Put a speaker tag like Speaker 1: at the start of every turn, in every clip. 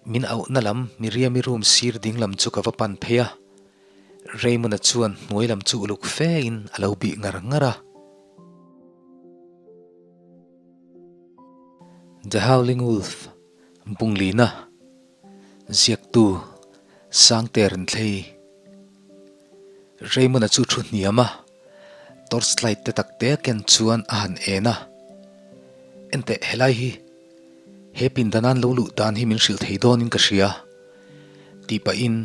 Speaker 1: Min auhna lam Miriami room sir ding lam chu ka va pan phei a, Raymond-a chuan hnuai lam chu uluk fe in a lo bih ngar ngar a. The Howling Wolf, Bunglina, Ziaktu, Sangte Renthlei. Raymond-a chu thu hniam a, torchlight te tak te a ken chuan a han en a. Enteh, helai hi he pindanan lo luh dan hi min hrilh thei dawnin ka hria, tih pahin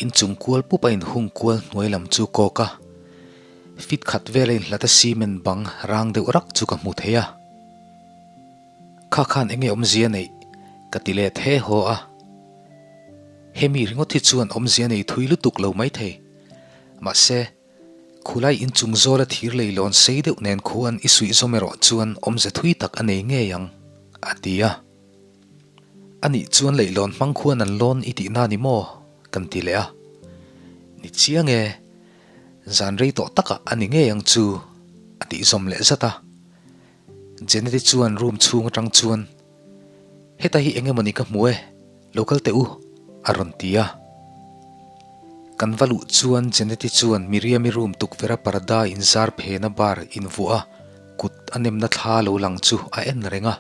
Speaker 1: inchung kual pup a inhung kual hnuai lam chu kawk a, fit khat vela inhlat a cement bang rang deuh rak chu ka hmu thei a. Kha khan enge awmzia neih? Ka ti let he haw a. Hemi ringawt hi chuan awmzia nei thui lutuk lo maithei. Mahse, khulai inchung zawla thir leilawn sei deuh nen khuan i suih zawm erawh chuan awmze thui tak a nei ngei ang, a ti a. Anih chuan leihlawn hmang khuan an lawn i tihna ni maw? Kan ti leh a. Ni chiang e, zan rei tawh takah a ni ngei ang chu, a tih zawm leh zat a. Jeneti chuan room chhung atang chuan, Heta hi eng emawni ka hmu e, lo kal teh u, a rawn ti a. Kan va luh chuan Jeneti chuan Miriami room tukverha parda inzar phena bar invuah a kut a nemna thla lo lang chu a en reng a.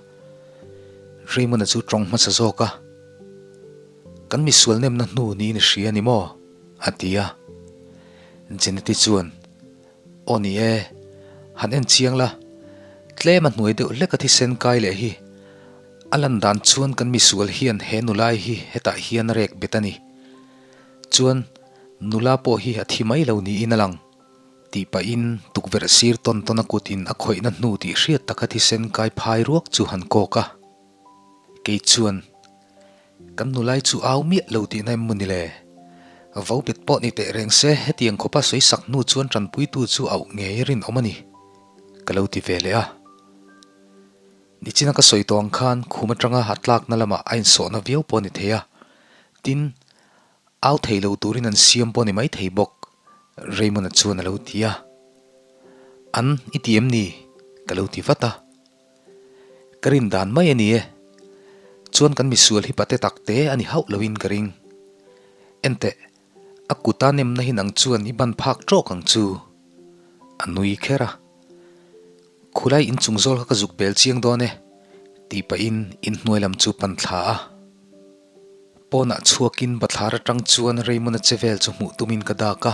Speaker 1: Raymond-a chu tawng hmasa zawk a, Kan misual nemna hnu niin i hria ni maw? a ti a. Jeneti chuan, Aw ni e, han en chiang la, tlem a hnuai deuh hlek a thisen kai leh hi. A lan dan chuan kan misual hian he nulai hi hetah hian a rek bet a ni. Chuan nula pawh hi a thi mai lo niin a lang, tih pahin tukverh sir tawn tawn a kutin a khawihna hnu tih hriat taka thisen kai phai ruak chu han kawk a. Kei chuan Kan nulai chu au miah lo tihna em maw ni le? Vo bet pawh ni teh reng se, hetiang khawpa sawi sak hnu chuan tanpuitu chu auh ngei rinawm a ni, ka lo ti ve leh a. Nichina ka sawi tawh ang khan khum atanga a tlakna lamah a insawhna viau pawh a ni thei a, tin, au thei lo turin an siam pawh a ni maithei bawk, Raymond-a chuan a lo ti a. An i ti em ni? ka lo ti vat a. Ka rin dan mai a ni e. Chuan kan misual hi pate tak te a ni hauh loin ka ring. Enteh, a kuta nemna hi nang chuan i ban phak tawk ang chu. A nui kher a. Khulai inchung zawl kha ka zuk bel chiang dawn e, tih pahin inhnuai lam chu pan thla a. Pawnah chhuakin bathlar atang chuan Raymond-a che vel chu hmuh tumin ka dak a.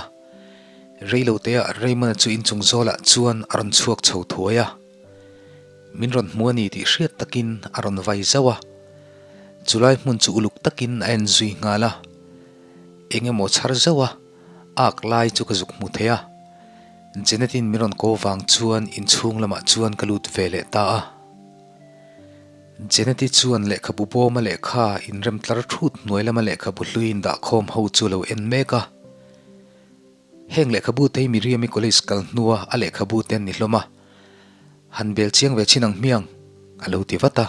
Speaker 1: Reiloteah Raymond-a chu inchung zawlah chuan a rawn chhuak chho thuai a. Min rawn hmu a ni tih hriat takin a rawn vai zauh a. Chulai hmun chu uluk takin a en zui nghal a. Eng emaw chhar zauh a, ak lai chu ka zuk hmu thei a. Janet-in min rawn ko vang chuan inchhung lamah chuan ka lut ve leh ta a. Jeneti chuan lehkhabu bawma lehkha inrem tlar thut hnuai lama lehkhabu hlui indahkhawm ho chu lo en mek a. Heng lehkhabu te hi Miriami college kal hnua a lehkhabu te an ni hlawm a, han bel chiang ve chin ang hmiang, a lo ti vat a.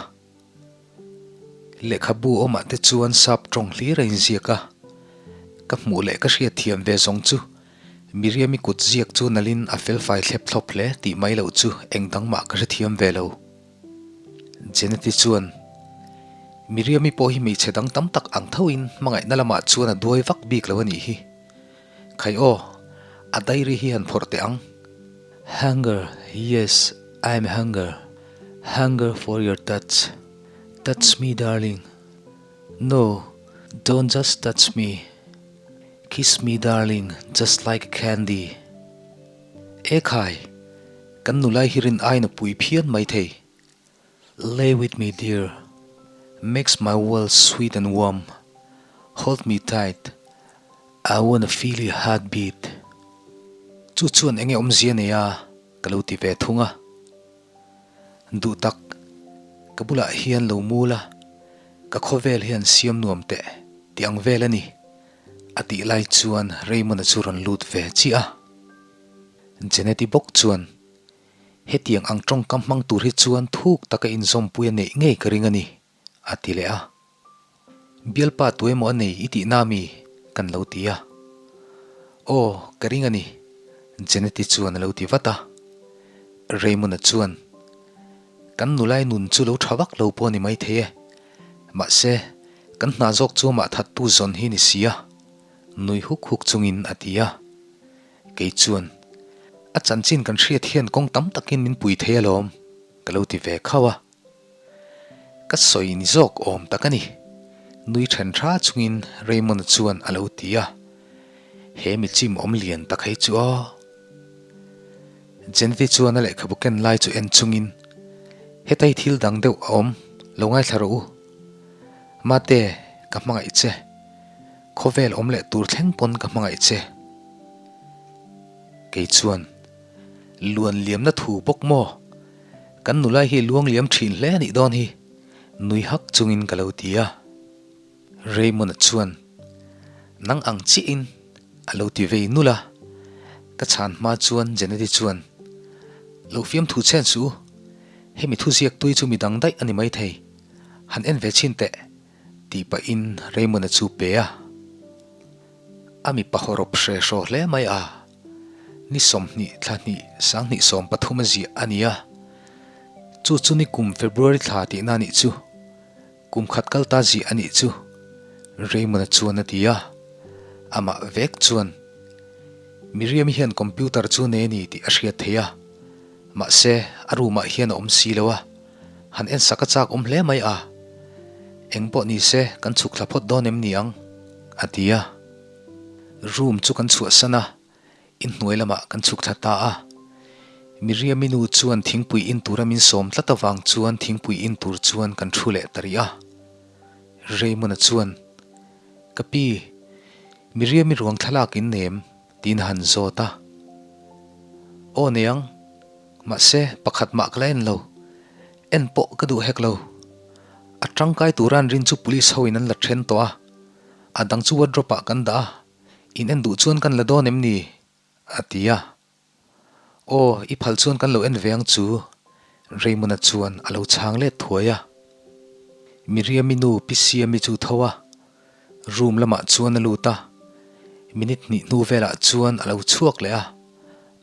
Speaker 1: Lehkhabu awmah te chuan sap tawng hlir a inziak a, ka hmuh leh ka hriatthiam ve zawng chu Miriami kut ziak chu nalhin a felfai thlep thlawp hle tih mai loh chu eng dang mah ka hrethiam ve lo. Jeneti chuan, Miriami pawh hi hmeichhe dang tam tak ang thoin hmangaihna lamah chuan a duai vak bik lo a nih hi. Khai aw, a diary hi han phawrh teh ang. Hunger, yes, I am hunger, hunger for your touch, touch me darling, no, don't just touch me. Kiss me darling just like a candy E khai, kan nulai hi rin aiin a pui phian mai thei Lay with me dear, makes my world sweet and warm Hold me tight, I wanna feel your heartbeat Chu chuan enge awmzia nei a ka lo ti ve thung a. Duh tak, ka bulah hian lo mul a, ka khawvel hian siam nuam teh tih ang vel a ni, a tih lai chuan Raymond-a chu rawn lut ve chiah a. Jeneti bawk chuan, Hetiang ang tawngkam hmang tur hi chuan thuk taka inzawmpui a neih ngei ka ring a ni, a ti leh a. Bialpa tu emaw a nei i tihna mi? kan lo ti a. Aw, ka ring a ni, Jeneti chuan a lo ti vat a. Raymond-a chuan, Kan nulai nun chu lo tha vak lo pawh a ni maithei e. Mahse, Kan hna zawk chu amah thattu zawn hi ni si a, nui huk huk chungin a ti a. Kei chuan, A chanchin kan hriat hian kawng tam takin min pui thei alawm, ka lo ti ve khauh a. Ka sawi ni zawk awm tak a ni, nui then tha chungin Raymond-a chuan a lo ti a. He mi chim awm lian tak hei chu aw. Jenny chuan a lehkhabu ken lai chu en chungin, Hetai thil dang deuh a awm, lo ngaithla rawh u. Mate, ka hmangaih che. Khawvel awm leh tur thleng pawn ka hmangaih che. Kei chuan, Luan liamna thu bawk maw? Kan nulai hi luang liam thin hle a nih dawn hi, nui hak chungin ka lo ti a. Raymond-a chuan, Nang ang chiahin a lo ti vei nul a. Ka chhan hma chuan Jeneti chuan, Lo fiamthu chhen suh u, hemi thuziak tui chu midang daih a ni maithei, han en ve chhin teh, tih pahin Raymond-a chu pe a. A mipa hawrawp hre hraw hle mai a, ni 20 thla hnih 20 13 a ziah a ni a, chu chu ni kum February thla tihna a nih chu, kum khat kal ta ziah a nih chu, Raymond-a chuan a ti a, amah vek chuan Miriam-i hian computer chu nei a ni tih a hriat theih a, mahse a room-ah hian a awm si lo a, Han en sak a chak awm hle mai a, eng pawh ni se kan chhuk thla phawt dawn em ni ang? a ti a. Room chu kan chhuahsan a, inhnuai lamah kan chhuk thla ta a. Miriam-i nu chuan thingpui in tura min sawm tlat avang chuan thingpui in tur chuan kan thu leh ta rih a. Raymond-a chuan, Ka pi, Miriam-i ruang thlalak in nem? tiin a han zawt a. Aw nei ang. Mahse, pakhat mah ka la en lo. En pawh ka duh hek lo. A tangkai tura an rin chu police ho in an la then tawh a. A dang chu wardrobe ah kan dah a, in en duh chuan kan la dawn em ni? a ti a. Aw, i phal chuan kan lo en ve ang chu, Raymond-a chuan a lo chhang let thuai a. Miriam-i nu Pi Siami chu tho a, Room lamah chuan a lut a, minute hnih hnu velah chuan a lo chhuak leh a,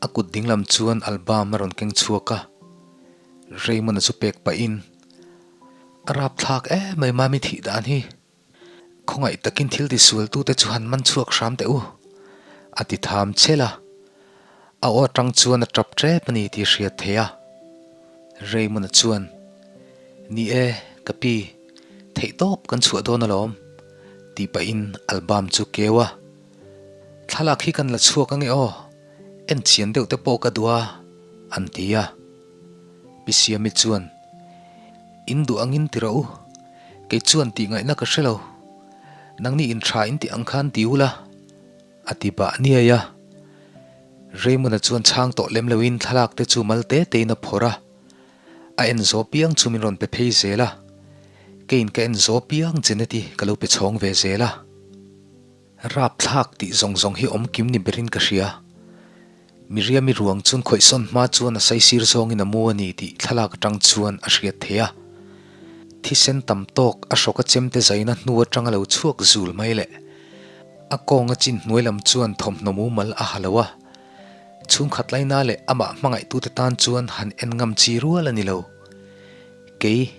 Speaker 1: a kut dinglam chuan album a rawn keng chhuak a, Raymond-a chu pek pahin, A rapthlak em mai mami thih dan hi, khawngaih takin thil tisualtute chu han man chhuak hram teh u, a ti tham chel a, a aw atang chuan a tap tep a ni tih hriat theih a. Raymond-a chuan, Ni e, ka pi, theihtawp kan chhuah dawn alawm, tih pahin album chu keu a. Thlalak hi kan la chhuak ange aw, en chian deuh te pawh ka duh a, an ti a. Pi Siami chuan, In duh angin ti rawh u, kei chuan tih ngaihna ka hre lo, nangni in tha in tih ang khan ti ula, A ti bah niai a. Raymond-a chuan chhang tawh lem loin thlalak te chu mal te tein a phawrh a. A en zaw piang chu min rawn pe phei zel a. Keiin ka en zaw piang Jenet-i ka lo pe chhawng ve zel a. Rapthlak tih zawng zawng hi awm kim ni berin ka hria. Miriam-i ruang chuan khawihsawn hma chuan a saisir zawngin a mu a ni tih thlalak atang chuan a hriat theih a. Thisen tam tawk a hrawk a chemte zaina hnu atanga lo chhuak zul mai leh a kawnga chin hnuai lam chuan thawmhnaw mumal a ha lo a. Chhungkhat laina leh amah hmangaihtute tan chuan han en ngam chi rual a ni lo. Kei,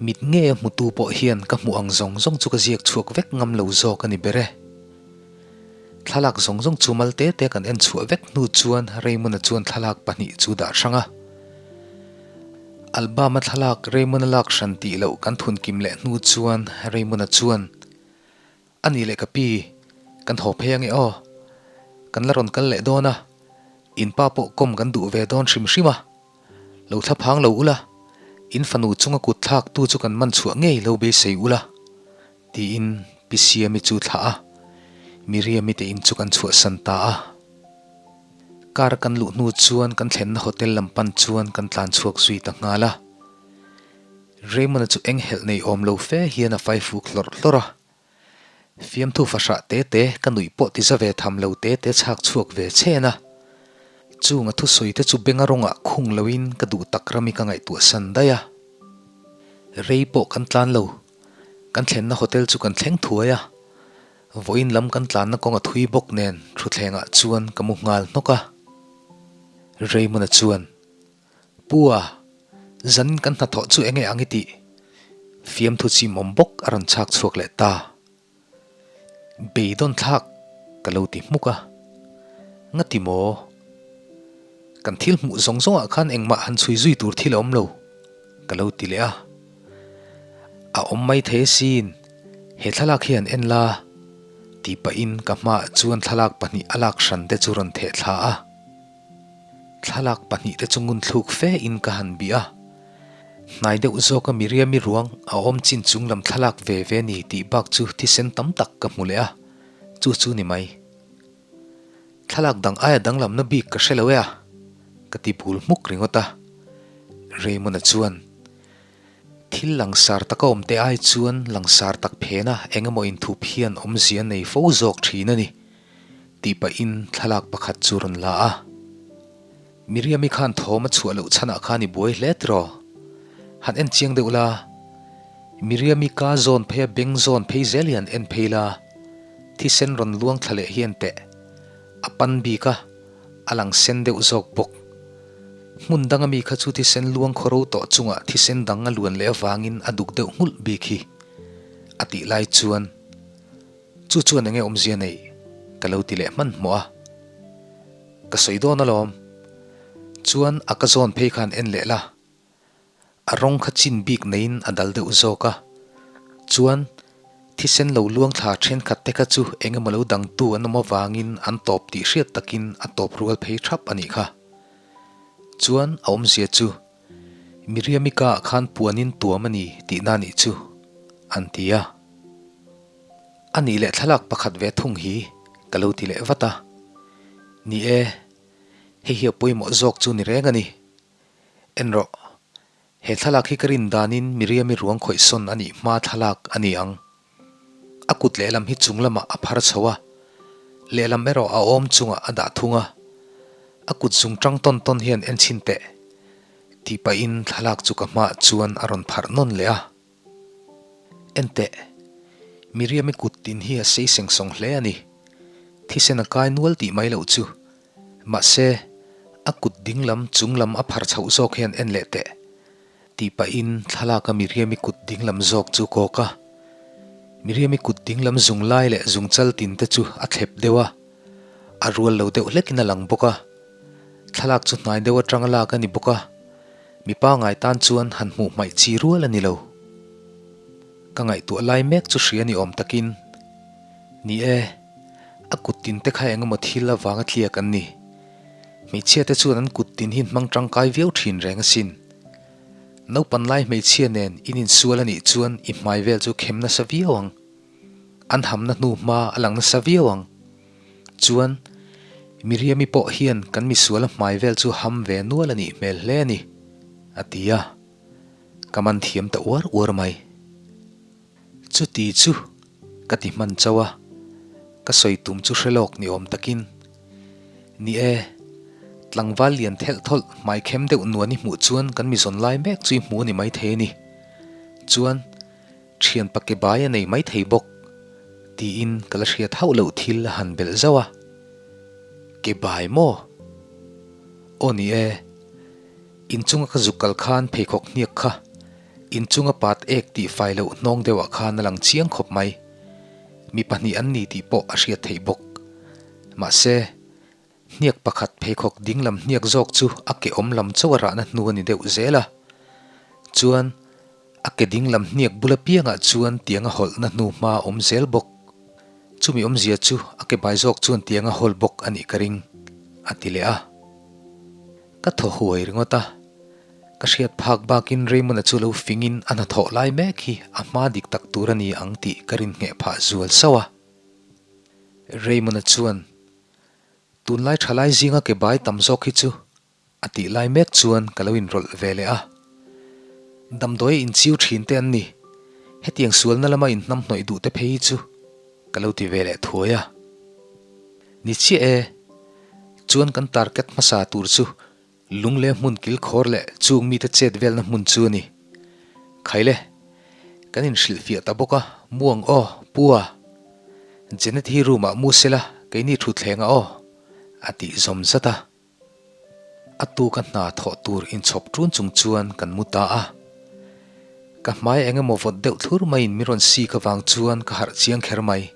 Speaker 1: mit ngei a hmutu pawh hian ka hmuh ang zawng zawng chu ka ziak chhuak vek ngam lo zawk a ni ber e. Thlalak zawng zawng chu mal te te kan en chhuah vek hnu chuan Raymond-a chuan thlalak pahnih chu dah hrang a. Album-a thlalak Raymond-a lak hran tih loh kan thun kim leh hnu chuan Raymond-a chuan, A nih leh ka pi, kan haw phei ange aw. Kan la rawn kal leh dawn a, in pa pawh kawm kan duh ve dawn hrim hrim a. Lo thla phang lo ula, in fanu chunga kut thlak tu chu kan man chhuah ngei lo beisei ula. Tiin Pi Siami chu thlah a, Miriami te in chu kan chhuahsan ta a. Car kan luh hnu chuan kan thlenna hotel lam pan chuan kan tlan chhuak zui ta nghal a. Raymond-a chu eng helh nei awm lo fe hian a faifuk hlawrh hlawrh a. Fiamthu fahrah te te ka nuih pawh ti za ve tham lo te te chhak chhuak ve chhen a. Chung a thusawi te chu benga rawngah khung loin ka duh tak rami ka ngaihtuahsan daih a. Rei pawh kan tlan lo. Kan thlenna hotel chu kan thleng thuai a, vawiin lam kan tlanna kawng a thui bawk nen thutthlengah chuan ka mu nghal hnawk a. Raymond-a chuan, Pu a, zanin kan hnathawh chu enge ang i tih? Fiamthu chimawm bawk a rawn chhak chhuak leh ta. Beidawn thlak ka lo ti hmuk a. Ngati maw? Kan thil hmuh zawng zawngah khan engmah han chhui zui tur thil a awm lo, ka lo ti leh a. A awm mai thei asin, he thlalak hi han en la, tih pahin ka hmaah chuan thlalak pahnih a lak hran te chu rawn theh thla a. Thlalak pahnihte chu ngunthluk fe in ka han bih a. Hnai deuh zawka Miriami ruang a awm chin chung lam thlalak ve ve ni tih bak chu thisen tam tak ka hmu leh a, chu chu ni mai. Thlalak dang aia danglamna bik ka hre lo e a, ka ti bul hmuk ringawt a. Raymond-a chuan, Thil langsar taka awm te ai chuan langsar tak phena eng emaw inthup hian awmzia nei fo zawk thin a ni. Tih pahin thlalak pakhat chu rawn la a. Miriami khan thawm a chhuah loh chhanah khan i buai hle tiraw? Han en chiang deuh la. Miriami ka zawn phei a beng zawn phei zel hi han en phei la. Thisen rawn luang thla leh hian teh. A pan bik a, a lang sen deuh zawk bawk. Hmun danga mi kha chu thisen luang khawro tawh chungah thisen dang a luan leh avangin a duk deuh nghulh bik hi. A tih lai chuan. Chu chuan enge awmzia neih? Ka lo ti leh hmanhmawh a. Ka sawi dawn alawm. Chuan a ka zawn phei khan en leh la. A rawng kha chin bik neiin a dal deuh zawk a. Chuan thisen lo luang thla thenkhat te kha chu eng emaw lo dangtu an awm avangin an tawp tih hriat takin a tawp rual phei thap a nih kha. Chuan a awmzia chu Miriami ka ah khan puanin tuam a ni tihna nih chu an ti a. A nih leh thlalak pakhat ve thung hi ka lo ti leh vat a. Ni e, hei hi a pawimawh zawk chu ni reng a ni. En rawh, he thlalak hi ka rin danin Miriami ruang khawih sawn a nih hma thlalak a ni ang. A kut lehlam hi chung lamah a phar chho a, lehlam erawh a awm chungah a dah thung a. A kut zung tang tawn tawn hian en chhin teh, tih pahin thlalak chu ka hmaah chuan a rawn pharh nawn leh a. Enteh, Miriam-i kut tin hi a sei seng sawng hle a ni. Thisen a kai nual tih mai loh chu. Mahse, a kut ding lam chung lam a phar chhoh zawk hian en leh teh. Tih pahin thlalaka Miriam-i kut ding lam zawk chu kawk a. Miriam-i kut ding lam zung lai leh zung chal tin te chu a thlep deuh a. A rual lo deuh hlekin a lang bawk a. Thlalak chu hnai deuh atanga lak a ni bawk a. Mi pangai tan chuan han hmuh hmaih chi rual a ni lo. Ka ngaihtuah lai mek chu hria ni awm takin, Ni e, a kut tin te kha eng emaw thil avanga tliak an ni. Hmeichhia te chuan an kut tin hi hmang tangkai viau thin reng asin. Naupan lai hmeichhia nen in insual a nih chuan i hmai vel chu khem nasa viau ang. An hamna hnu hma a lang nasa viau ang. Chuan, Miriami pawh hian kan misuala hmai vel chu ham ve nual a nih hmel hle a ni, a ti a. Ka man thiam ta uar uar mai. Chuti chu ka ti hman chauh a, ka sawi tum chu hre lawk ni awm takin. Ni e, tlangval lian thelh thawlh hmai khem deuh nuan i hmuh chuan kan mizawn lai mek chu i hmu a ni maithei a ni. Chuan, Thian pa ke bai a nei mai thei bawk, tiin ka la hriat hauh loh thil a han belh zauh a. Ke bai maw? Aw ni e, inchunga ka zuk kal khan pheikhawk hniak kha inchunga pat ek tih fai loh hnawng deuhah khan a lang chiang khawp mai. Mi pahnih an ni tih pawh a hriat theih bawk. Mahse, hniak pakhat pheikhawk dinglam hniak zawk chu a ke awm lam chauh a rahna hnu a ni deuh zel a. Chuan, A ke ding lam hniak bul apiangah chuan tiang a hawlhna hnu hma a awm zel bawk. Chumi awmzia chu a ke bai zawk chuan tiang a hawl bawk a nih ka ring, a ti leh a. Ka thaw huai ringawt a. Ka hriat phak bakin Raymond-a chu lo fingin a hnathawh lai mek hi a hma dik tak tur a ni ang tih ka rin ngheh phah zual sauh a. Raymond-a chuan, Tunlai thalai zinga ke bai tam zawk hi chu A tih lai mek chuan ka lo inrawlh ve leh a. Damdawi a inchiu thin te an ni. Hetiang sualna lama inhnamhnawih duh te phei hi chu ka lo ti ve leh thuai a. Ni chiah e, chuan kan target hmasa tur chu lung leh hmun kilkhawr leh chung mite chet velna hmun chu a ni. Khaile, kan inhrilhfiah ta bawk a, Muang aw, Pu a. Janet hi room ah mu sela, keini thutthleng ah aw, a tih zawm zat a. A tuka hna thawh tur inchhawp ṭun chung chuan kan mu ta a. Ka hmai eng emaw vawt deuh thlur maiin min rawn sik avang chuan ka harh chiang kher mai.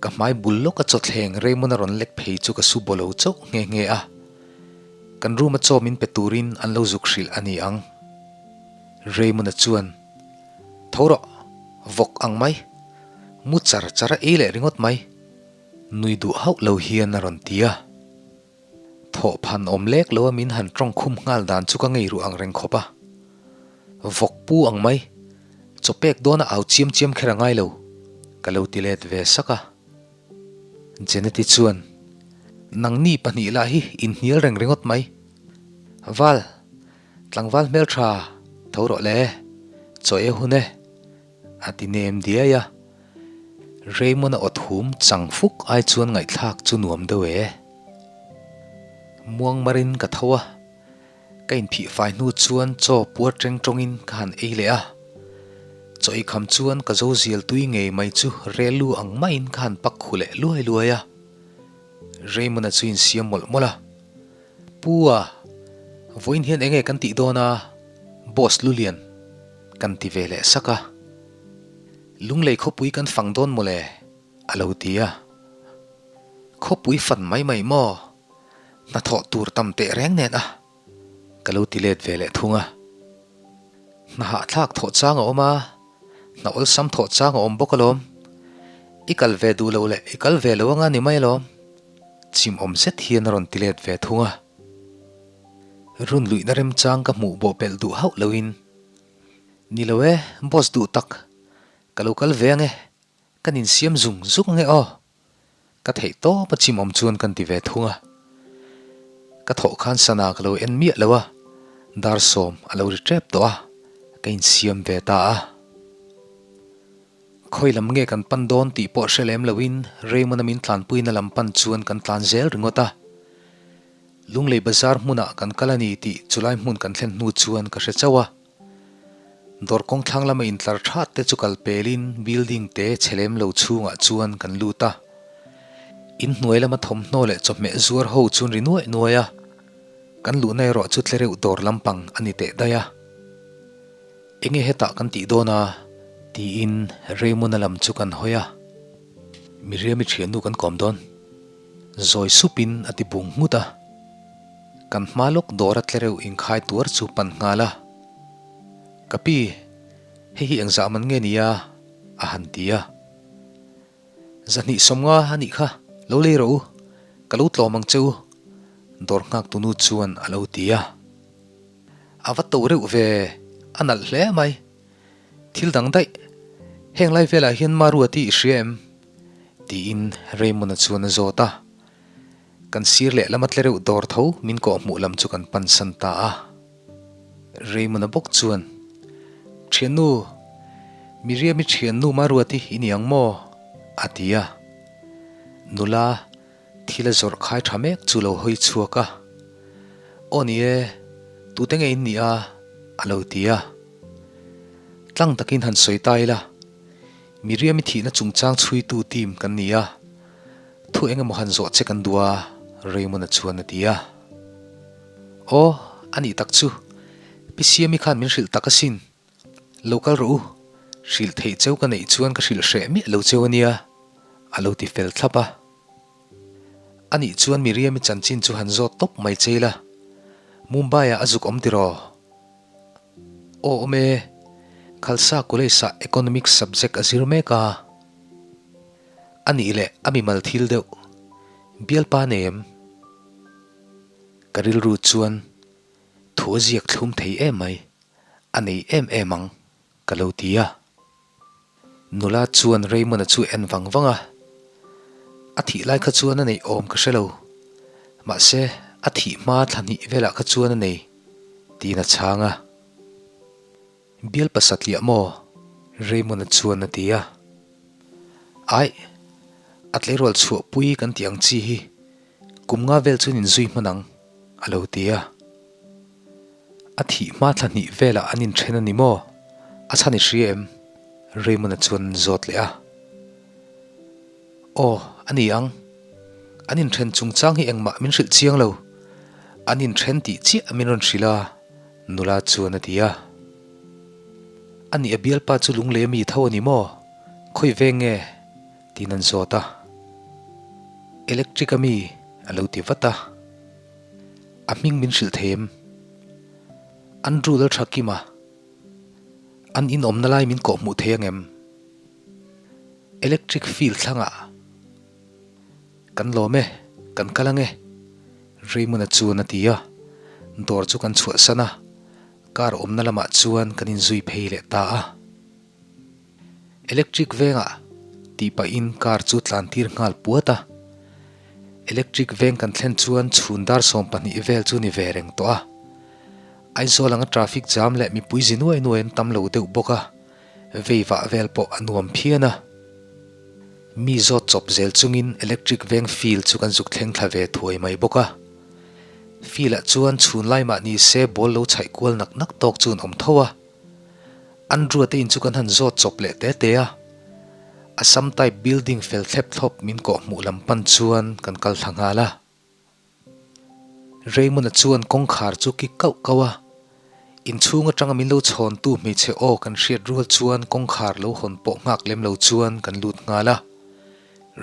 Speaker 1: Ka hmai bul lawka chawthleng Raymond a rawn lek phei chu ka su baw lo chauh nghe nghe a. Kan room a chaw min pe turin an lo zuk hrilh a ni ang. Raymond-a chuan, Tho rawh, vawk ang mai. Mu char char a ei leh ringawt mai. Nui duh hauh lo hian a rawn ti a. Thawh phan awm lek lo a min han tawng khum nghal dan chu ka ngei ruh ang reng khawp a. Vawk pu ang mai, chaw pek dawn a au chiam chiam kher a ngai lo, ka lo ti let ve sak a. Jeneti chuan, Nangni pahnih lah hi inhnial reng ringawt mai. Val, tlangval hmeltha, tho rawh le, chaw e hun e. A ti nem diai a, Raymond-a aw thum chang fuk ai chuan ngaihthlak chu nuam deuh e. Muangmarin ka tho a, ka inphih fai hnu chuan chaw puar teng tawngin ka han ei leh a. Chaw ei kham chuan ka zo zial tui ngei mai chu rel lu ang maiin ka han pak khu leh luai luai a. Raymond-a chu insiam mawlh mawlh a, Pu a, vawiin hian enge kan tih dawn a, Boss Lulian? Kan ti ve leh sak a. Lunglei khawpui kan fang dawn mawle, a lo ti a. Khawpui fan mai mai maw? Hnathawh tur tam teh reng nen a, ka lo ti let ve leh thung a. Hna hahthlak thawh chang a awm a, hna awlsam thawh chang a awm bawk alawm. I kal ve duh loh leh i kal ve lo anga ni mai alawm. Chimawm zet hian a rawn ti let ve thung a. Run luihna remchang ka hmuh bawh pelh duh hauh loin, Ni lo e, boss duh tak, ka lo kal ve ange, kan insiam zung zung ange aw. Ka theih tawp a chimawm chuan kan ti ve thung a. Ka thawh khan sana ka lo en miah lo a, dar sawm a lo ri tep tawh a, ka insiam ve ta a. Khawi lam nge kan pan dawn tih pawh hre lem loin Raymond-a min tlanpuina lam pan chuan kan tlan zel ringawt a. Lunglei bazar hmunah kan kal a ni tih chulai hmun kan thlen hnu chuan ka hre chauh a. Dawr kawng thlang lama intlar that te chu kal pelin building te chhe lem lo chhungah chuan kan lut a. In hnuai lama thawmhnaw leh chawhmeh zuar ho chuan ri nuaih nuaih a. Kan luhna erawh chu tlereuh dawr lampang a ni teh daih a. Enge hetah kan tih dawn a? tiin Raymond-a lam chu kan hawi a. Miriam-i thiannu kan kawm dawn. Zawi supin a ti bung nghut a. Kan hma lawk dawr a tlereuh inkhai tuar chu pan nghal a. Ka pi, hei hi engzah man nge nia? a han ti a. Zahnih sawmnga a nih kha, lo lei rawh u, ka lo tlawm ang che u, dawr nghak tunu chuan a lo ti a. A va to reuh ve, a nalh hle mai. Thil dang daih, heng lai velah hian Maruati i hria em? Tiin Raymond-a chuan a zawt a. Kan sir leh lama tlereuh dawr tho min kawh hmuh lam chu kan pansan ta a. Raymond-a bawk chuan, Thiannu, Miriam-i thiannu Maruati i ni ang maw? a ti a. Nula thil a zawrh khai tha mek chu lo hawi chhuak a. Aw ni e, tute nge in nih a? a lo ti a. Tlang takin han sawi ta ila. Miriam-i thihna chungchang chhuitu team kan ni a, thu eng emaw han zawh che kan duh a, Raymond-a chuan a ti a. Aw, a nih tak chu, Pi Siami khan min hrilh tak asin. Lo kal rawh u, hrilh theih cheu ka neih chuan ka hrilh hreh miah lo cheu a nia, a lo ti fel thlap a. A nih chuan Miriam-i chanchin chu han zawt tawp mai che ila, Mumbai-ah a zuk awm tiraw? Aw awm e, Khalsa College-ah Economics subject a zir mek a. A nih leh a mimal thil deuh. Bialpa nei em? Ka rilru chuan thu a ziak thlum thei em mai, a nei em em ang ka lo ti a. Nula chuan Raymond-a chu en vang vang a, A thih lai kha chuan a neih awm ka hre lo, mahse a thih hma thla hnih velah kha chuan a nei, tiin a chhang a. Bial pasatliah maw? Raymond-a chuan a ti a. Aih, a tleirawl chhuahpui kan tih ang chi hi kum nga vel chuan inzui hman ang, a lo ti a. A thih hma thla hnih velah an inthen a ni maw? A chhan i hria em? Raymond-a chuan an zawt leh a. Aw, a ni ang. An inthen chungchang hi engmah min hrilh chiang lo. An inthen tih chiah min rawn hrilh a, nula chuan a ti a. Anih a bialpa chu lunglei ami tho a ni maw? Khawi veng nge? Tiin an zawt a. Electric ami a lo ti vat a. A hming min hrilh thei em? Andrew Lalthakima. An inawmna lai min kawhhmuh thei ang em? Electric field thlangah kan lawm e, kan kal ang e, Raymond-a chuan a ti a. Dawr chu kan chhuahsan a, car awmna lamah chuan kan inzui phei leh ta a. Electric vengah tih pahin car chu tlan tir nghal puat a. Electric veng kan thlen chuan chhun dar 12 vel chu ni ve reng tawh a. Aizawl anga traffic jam leh mipui zi nuai nuai an tam lo deuh bawk a, vei vah vel pawh a nuam phian a. Mi zawt chawp zel chungin electric veng field chu kan zuk thleng thla ve thuai mai bawk a. Field ah chuan chhun lai mah ni se ball lo chhaih kual nak nak tawk chu an awm tho a. Andrew-a te in chu kan han zawt chawp leh te te a. Assam type building fel thlep thlawp min kawh hmuh lam pan chuan kan kal thla nghal a. Raymond-a chuan kawngkhar chu kik kauh kauh a, inchhung atanga min lo chhawntu hmeichhe aw kan hriat rual chuan kawngkhar lo hawn pawh nghak lem lo chuan kan lut nghal a.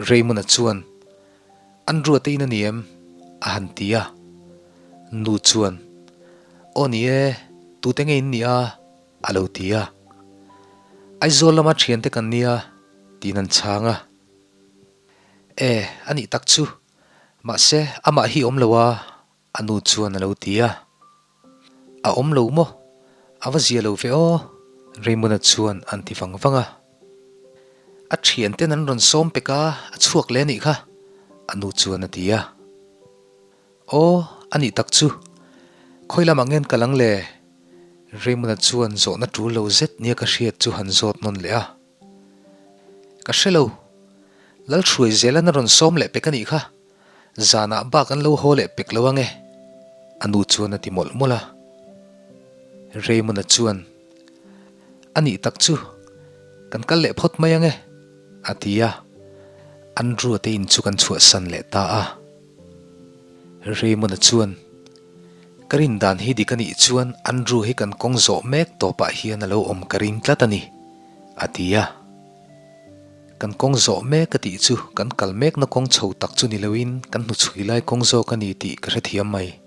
Speaker 1: Raymond-a chuan, Andrew-a te in a ni em? a han ti a. Nu chuan, Aw ni e, tute nge in nih a? a lo ti a. Aizawl lama thiante kan nia, tiin an chhang a. E, a nih tak chu. Mahse, amah hi awm lo a, a nu chuan a lo ti a. A awm lo maw? A va zia lo ve aw, Raymond-a chuan an ti vang vang a. A thianten an rawn sawm pek a, a chhuak leh a nih kha, a nu chuan a ti a. Aw, a nih tak chu. Khawi lamah ngen ka lang le? Raymond-a chuan zawhna tul lo zet nia ka hriat chu han zawt nawn leh a. Ka hre lo. Lalhruai zelan a rawn sawm leh pek a nih kha. Zanah bak an lo haw leh pek lo ang e. A nu chuan a ti mawlh mawlh a. Raymond-a chuan, A nih tak chu, kan kal leh phawt mai ang e, a ti a. Andrew-a te in chu kan chhuahsan leh ta a. Raymond-a chuan, Ka rin dan hi dik a nih chuan Andrew hi kan kawng zawh mek tawpah hian a lo awm ka ring tlat a ni, a ti a. Kan kawng zawh mek a tih chu kan kal mekna kawng chho tak chu ni loin kan hnuchhui lai kawng zawk a ni tih ka hrethiam mai.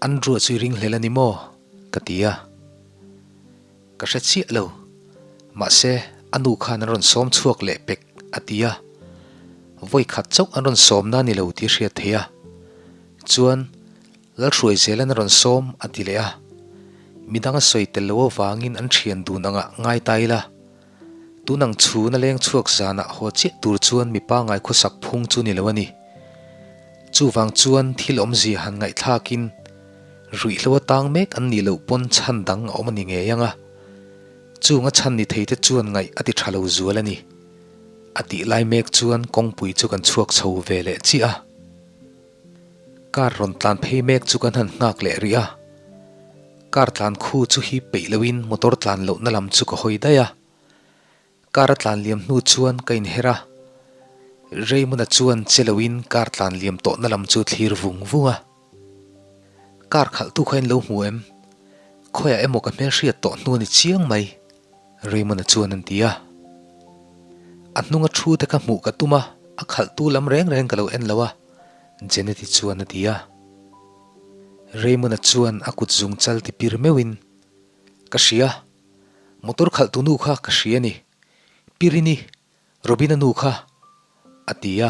Speaker 1: Andrew-a chu i ringhlel a ni maw? ka ti a. Ka hre chiah lo. Mahse, a nu khan an rawn sawm chhuak leh pek, a ti a. Vawi khat chauh an rawn sawmna a ni lo tih a hriat theih a. Chuan, Lalhruai zelan a rawn sawm, a ti leh a. Midang a sawi tel lo avangin an thian dun angah ngai ta ila. Tun ang chhun a leng chhuak zanah haw chiah tur chuan mi pangngai khawsak phung chu ni lo a ni. Chuvang chuan thil awmzia han ngaihthlakin ruihhlo a tang mek an nih loh pawn chhan dang a awm a ni ngei ang a. Chung a chhan ni thei te chuan ngaih a ti tha lo zual a ni. A tih lai mek chuan kawngpui chu kan chhuak chho ve leh chiah a. Car rawn tlan phei mek chu kan han nghak leh rih a. Car tlan khu chu hi peih loin motor tlan lohna lam chu ka hawi daih a. Car a tlan liam hnu chuan ka inher a. Raymond-a chuan che loin car tlan liam tawhna lam chu thlir vung vung a. Car khalhtu kha in lo hmu em? Khawiah emaw ka hmelhriat tawh hnu a ni chiang mai, Raymond-a chuan an ti a. A hnunga thu te kha hmuh ka tum a, a khalhtu lam reng reng ka lo en lo a, Jeneti chuan a ti a. Raymond-a chuan a kut zung chal ti pir meuhin, Ka hria, motor khalhtu nu kha ka hria a ni, Pirini, Robin-a nu kha, a ti a.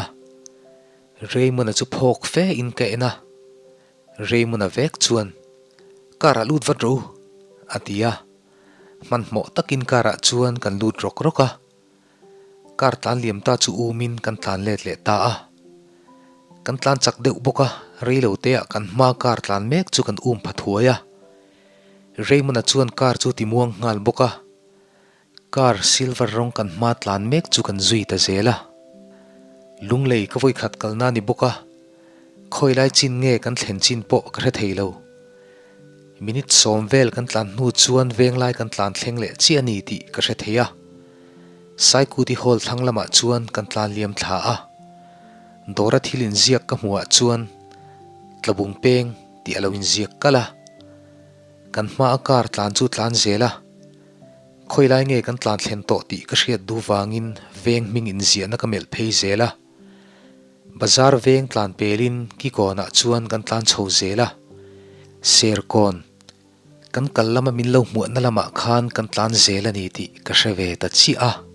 Speaker 1: Raymond-a chu phawk fe in ka en a. Raymond-a vek chuan, Car-ah lut vat rawh u, a ti a. Hmanhmawh takin car-ah chuan kan lut rawk rawk a. Car tlan liam ta chu umin kan tlan let leh ta a. Kan tlan chak deuh bawk a, reilo teah kan hma car tlan mek chu kan um pha thuai a. Raymond-a chuan car chu ti muang nghal bawk a. Car silver rawng kan hma tlan mek chu kan zui ta zel a. Lunglei ka vawikhat kalna ni bawk a, khawi lai chin nge kan thlen chin pawh ka hre thei lo. Minute sawm vel kan tlan hnu chuan venglai kan tlan thleng leh chiah a ni tih ka hre thei a. Saikuti hall thlang lamah chuan kan tlan liam thla a. Dawra thil inziak ka hmuhah chuan Tlabung peng tih a lo inziak kalh a. Kan hmaa car tlan chu tlan zel a. Khawilai nge kan tlan thlen tawh tih ka hriat duh vangin veng hming inziahna ka melh phei zel a. Bazar veng tlan pelin kikawnah chuan kan tlan chho zel a. Serkawn, kan kal lama min lo hmuahna lamah khan kan tlan zel a ni tih ka hre ve ta chiah a.